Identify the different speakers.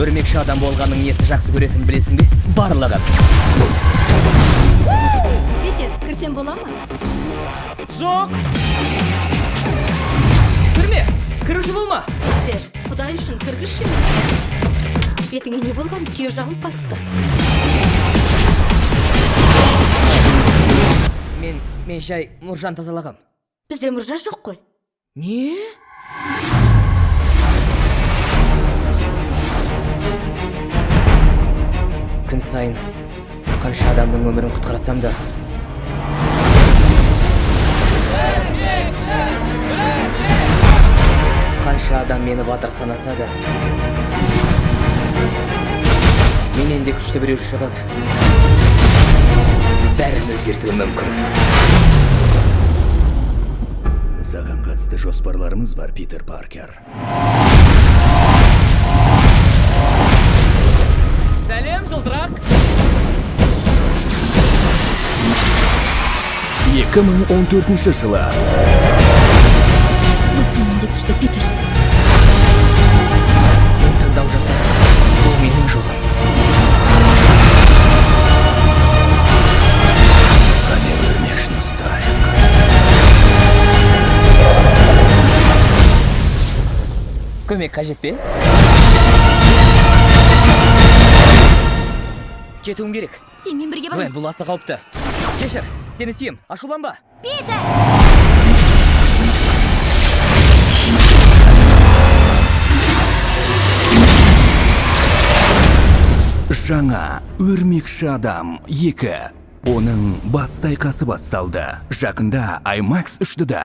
Speaker 1: Өрмекші адам болғанның несі жақсы көретінін білесің бе? Барлығын.
Speaker 2: Питер, кірсем бола ма?
Speaker 1: Жоқ! Кірме! Кіруші болма!
Speaker 2: Питер, құдай үшін кіргізші мені. Бетіңе не болған? Күйе жағылып қалыпты.
Speaker 1: Мен жай мұржаны тазалағам.
Speaker 2: Бізде мұржа жоқ қой.
Speaker 1: Не? Күн сайын қанша адамның өмірін құтқарсам да, қанша адам мені батыр санаса да, менен де күшті біреу шығып, бәрін өзгертуі мүмкін.
Speaker 3: Саған қатысты жоспарларымыз бар, Питер Паркер.
Speaker 1: Сәлем, жылтырақ!
Speaker 3: 2014 жылы.
Speaker 2: Бұл сенен де күшті, Питер.
Speaker 1: Мен таңдау жасадым. Бұл менің жолым.
Speaker 3: Қане, өрмекшіні ұстайық.
Speaker 1: Көмек қажет пе? Кетуім керек.
Speaker 2: Сенімен бірге
Speaker 1: Гвен,
Speaker 2: барайын.
Speaker 1: бұл аса қауіпті. Кешір, сені сүйем, ашуланба.
Speaker 2: Питер!
Speaker 3: Жаңа «Өрмекші адам 2». Оның басты айқасы басталды. Жақында IMAX 3D-да.